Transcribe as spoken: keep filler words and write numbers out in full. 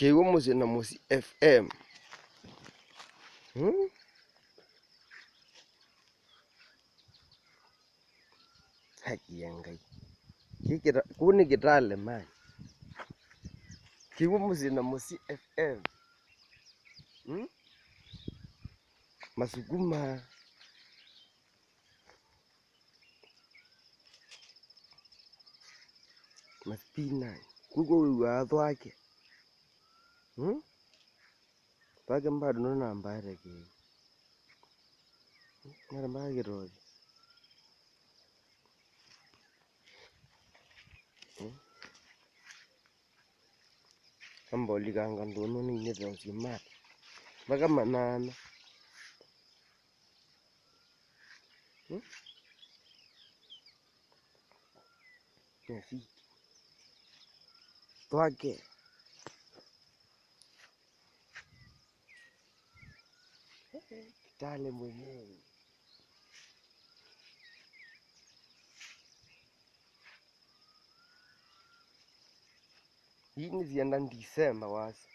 Kĩw'ũ mũsyĩ na Mũsyĩ F M. Hmm? Haki ya Ngai. Kĩ kĩta-, kũu nĩ Kitale, man. Kĩw'ũ mũsyĩ na Mũsyĩ F M. Hmm? Masukuma. Maspinach. Kuko wĩw'aa thwake. Hmm? Thwake mbado nona mbaere kĩĩ. Nara mbaere kĩtothi. Hmm? Amba ũlikanga ndũnũ nĩ inĩtheo syĩ mata. Mpaka manana. Hmm? Nĩ fiti. Thwake. Kitale mwenyewe. Ii nĩ syenda December wasa.